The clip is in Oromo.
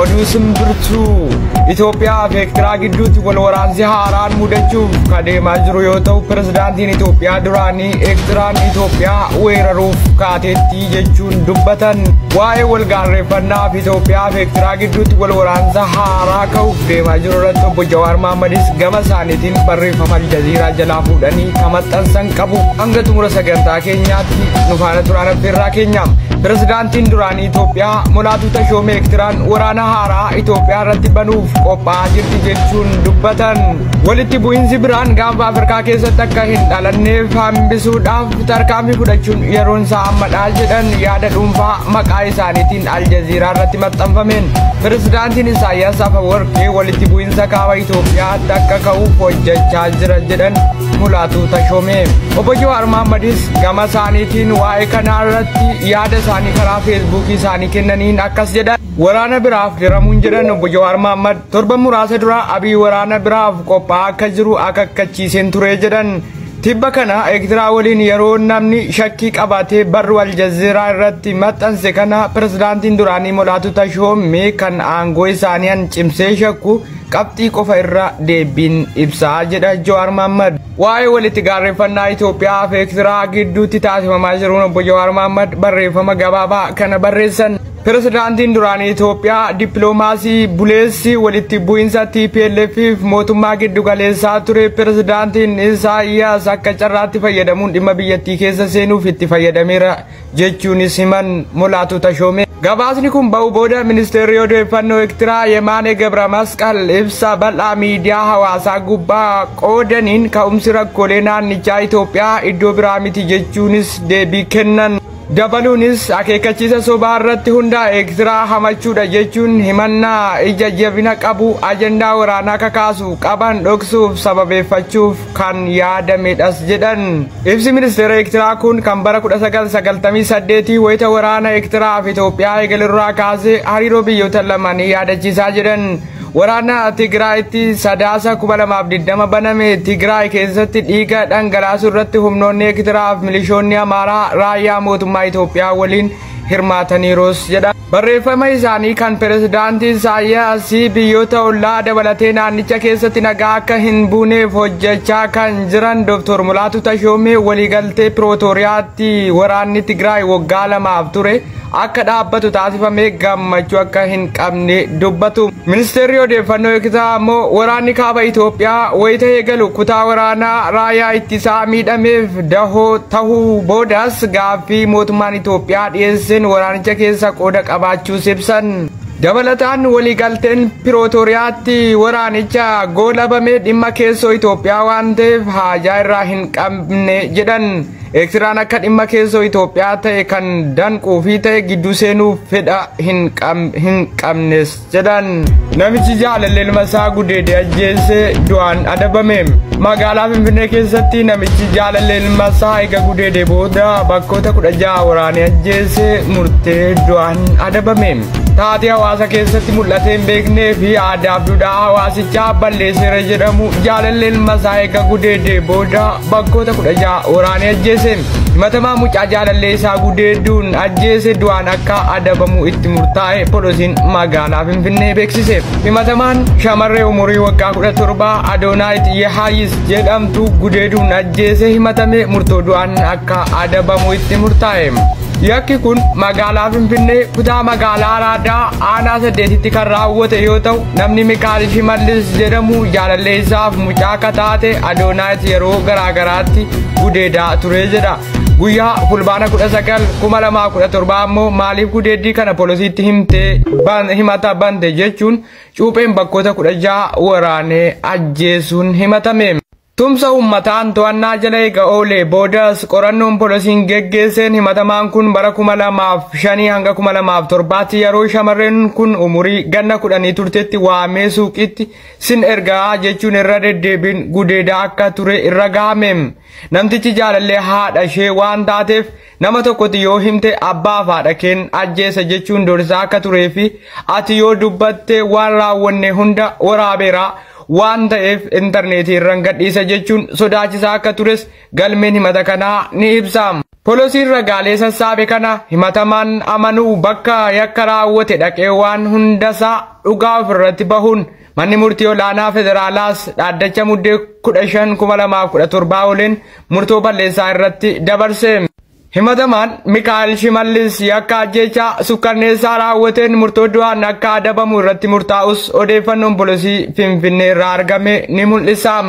Oduu simbirtuu Itoophiyaa fi Eertiraa gidduutti wal waraansi haaraan mudachuuf kadeemaa jiru yoo ta'u, pirezidaantiin Itoophiyaa duraanii Eertiraan Itoophiyaa weeraruuf kaateetti jechuun dubbatan. Waa'ee wal gaarreeffannaa fi Itoophiyaa fi Eertiraa gidduutti wal waraansa haaraa ka'uuf deemaa jiru irratti obbo Jawaar Mahammadis gama isaaniitiin barreeffama Aljaziiraa jalaa fuudhanii kan maxxansan qabu. Hanga xumura sagantaa keenyaatti nu faana turaan affeerraa keenya. Pirezidaantiin duraanii Itoophiyaa Mulaatu Tashoomee Eertiraan waraana haaraa Itoophiyaa irratti banuuf qophaa'aa jirti jechuun dubbatan. Walitti bu'iinsi biraan gaanfa Afrikaa keessatti akka hin dhalanneef hambisuudhaaf tarkaanfii fudhachuun yeroon isaa ammadhaa jedhan yaada dhuunfaa maqaa isaaniitiin Aljaziiraa irratti maxxanfameen. Pirezidaantiin Isaayyaas Afeworqii walitti bu'iinsa kaaba Itoophiyaatti akka ka'uuf hojjechaa jira jedhan Mulaatu Tashoomee. Obbo Jawaar Mahammadis gama isaaniitiin waa'ee kanaa irratti yaada isaanii karaa feesbuukii isaanii kennaniin akkas jedhan. Waraana biraaf diramuun jedhan obbo Jawaar Mahammad torban muraasa dura Abiy waraana biraaf qophaa'aa akka jiru akakkachiiseen ture jedhan. Tibba kana Eertiraa waliin yeroo namni shakkii qabaatee barruu Aljazeeraa irratti maxxanse kana pirezidaantiin duraanii Mulaatu Tashoomee kan aangoo isaanii cimsee shakku qabxii qofa irra deebiin ibsaa jedha Jawaar Mahammad. Waa'ee walitti gaarreeffannaa Itoophiyaa fi Eertiraa gidduutti taasifamaa jiruun obbo Jawaar Mahammad barreeffama gabaabaa kana barreessan. Pirezidaantiin duraanii Itoophiyaa dippiloomaasii buleessi walitti bu'iinsa TPLF fi mootummaa giddu galeessaa ture pirezidaantiin Isaayyaas akka carraatti fayyadamuun dhimma biyyattii keessa seenuuf itti fayyadameera jechuunis himan Mulaatu Tashoomee. Gabaasni kun ba'uu booda ministeerri odeeffannoo Eertiraa Yemaanee Gabra Masqal ibsa bal'aa miidiyaa hawaasaa gubbaa qoodaniin ka'umsi rakkoolee naannichaa Itoophiyaa iddoo biraa miti jechuunis deebii kennan. Dabaluunis akeekkachiisa sobaa irratti hundaa'e Eertiraa hamachuudha jechuun himannaa ija jabina qabu ajandaa waraanaa kakaasu qaban dhoksuuf sababeeffachuuf kan yaadamedhas jedhan. Ibsi ministeera Eertiraa kun kan bara 1998 wayita waraana Eertiraa fi Itoophiyaa eegalurraa kaasee hariiroo biyyoota lamaanii yaadachiisaa jedhan. Waraana Tigraayitti sadaasa 2020 baname Tigraay keessatti dhiiga dhangalaasuu irratti humnoonni Eertiraa fi milishoonni Amaaraa raayyaa mootummaa Itoophiyaa waliin hirmaataniirus jedha. Barreeffama isaanii kan pirezidaantii Isaayyaas biyyoota ollaa dabalatee naannicha keessatti nagaa akka hin buuneef hojjechaa kan jiran Dr. Mulaatu Tashoomee waliigaltee Pirootooriyaatti waraanni Tigraay waggaa lamaaf ture akka dhaabbatu taasifamee gammachuu akka hin qabne dubbatu. Ministeerri odeeffannoo Eertiraa immoo waraanni kaaba Itoophiyaa wayita eegalu kutaa waraanaa raayyaa ittisaa miidhameef dahoo tahuu boodas gaaffii mootummaan Itoophiyaa dhiyeesseen waraanicha keessa qooda qabaachuus ibsan. Dabalataan waliigalteen Pirootooriyaatti waraanicha goolabame dhimma keessoo Itoophiyaa waan ta'eef haajaa irraa hin qabne jedhan. Eertiraan akka dhimma keessoo Itoophiyaa ta'e kan danquu fi ta'e gidduu seenuuf fedha hin qabnes jedhan. Namichi jaalallee ilma isaa gudeedee ajjeese du'aan adabame. Magaalaa Finfinnee keessatti namichi jaalallee ilma isaa eega gudeedee booda bakkoota 16 waraanee ajjeese murtee du'aan adabame. Taatee hawaasa keessatti mul'atee hin beeknee fi aadaaf duudhaa hawaasichaa balleesseera jedhamu jaalallee ilma isaa eega gudeedee booda bakkoota 16 waraanee ajjeese. Himatamaa mucaa jaalallee isaa gudeeduun ajjeese du'aan akka adabamu itti murtaa'e poolisiin magaalaa Finfinnee beeksise. Himatamaan shamarree umurii waggaa 17 Adoonaayit Yehaayis jedhamtu gudeeduun ajjeese himatame murtoo du'aan akka adabamu itti murtaa'e. Yakki kun magaalaa Finfinnee kutaa magaalaa Araadaa aanaa 8tti kan raawwate yoo ta'u namni Mikaa'el Shimallis jedhamu jaalallee isaaf mucaa akka taate Adoonaayit yeroo garaagaraatti gudeedaa ture jedha. Guyyaa fulbaana 19 2017 ammoo maaliif gudeeddii kana poolisiitti himtee himata bante jechuun cuupheen bakkoota 16 waraanee ajjeesuun himatame. Tumsa uummataan to'annaa jala eega oolee boodas qorannoon poolisiin geggeesseen himatamaan kun bara 2005 hanga 2007tti yeroo shamarreen kun umurii ganna 10 turtetti waamee suuqitti sin ergaa jechuun irra deddeebiin gudeedaa akka ture irra gahame. Namtichi jaalallee haadha ishee waan taateef nama tokkotti yoo himte abbaa fi haadha keen ajjeesa jechuun doorsisaa akka turee fi ati yoo dubbatte waan raawwanne hunda waraabeera waan ta'eef intarneetii irraan gadhiisa jechuun sodaachisaa akka tures galmeen himata kanaa ni ibsa. Poolisiin ragaalee sassaabe kana himatamaan amanuu bakka yakka raawwate dhaqee waan hundasaa dhugaa ofirratti bahuun manni murtii olaanaa federaalaas dhaaddacha Muddee 15/2017 waliin murtoo balleessaa irratti dabarse. Himatamaan Mikaa'el Shimallis yakka ajjeechaa sukkanneessaa raawwateen murtoo du'aan akka adabamu irratti murtaa'us odeeffannoon poolisii Finfinnee irraa argame ni mul'isa.